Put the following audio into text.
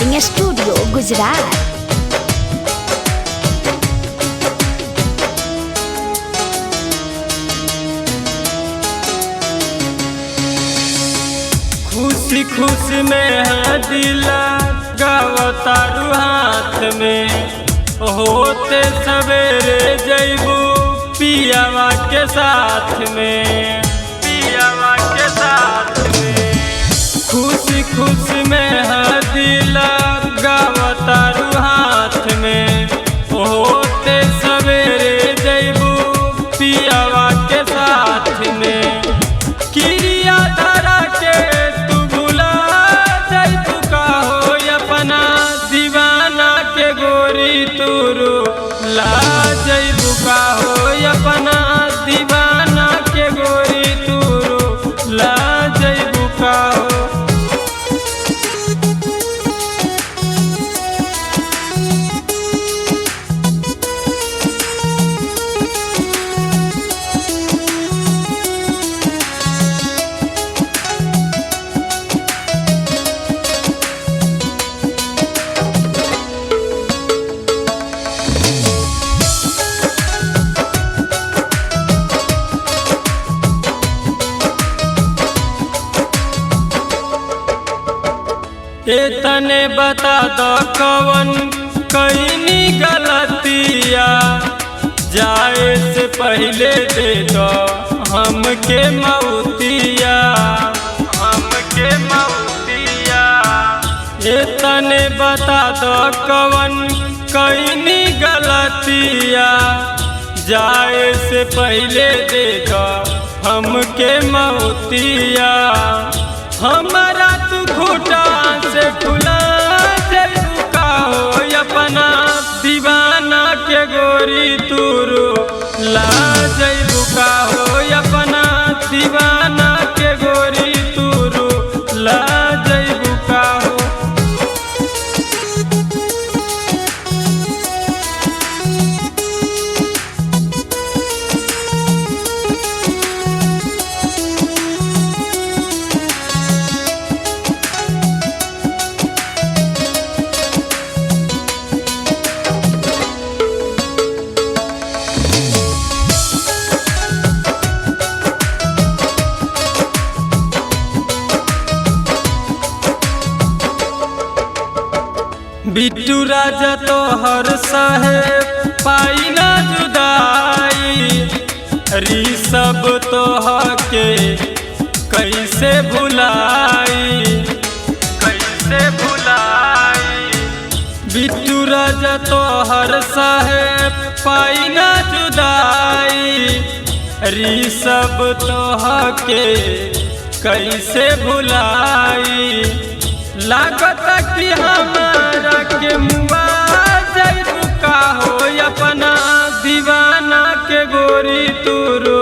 Recording Studio, Gujarat. खुशी खुशी में है दिला गावतारू हाथ में होते सवेरे जैबू पियावा के साथ में, पियावा के साथ में। खुशी खुशी में है दिला गावतारू हाथ में होते सवेरे जैबू पियावा के साथ में। क्रिया धरा के तू भुला जैबू का हो अपना दीवाना के गोरी तुरु ला जैबू का हो अपना दीवाना के गोरी तुरु ला जैबू का हो। तने बता दो कवन कईनी गलतिया, जाए से पहले दे दो हमके मौतिया, हमके मौतिया। तने बता दो कवन कईनी गलतिया, जाए से पहले दे दो हमके मौतिया। हमारा तू घुटा से खुला जैबू का हो अपना दीवाना के गोरी तुरु ला जैबू का हो अपना दीवाना के गोरी तुरु ला जैबू का हो। बिट्टू राजा तो हर साहेब पाई ना जुदाई, री सब तो हके कैसे भुलाई, कैसे भुलाई। बिट्टू राजा तो हर साहेब पाई ना जुदाई, री सब तो हके कैसे भुलाई। लागत कि हमारा के मुआ जैबू का हो अपना दीवाना के गोरी तुरु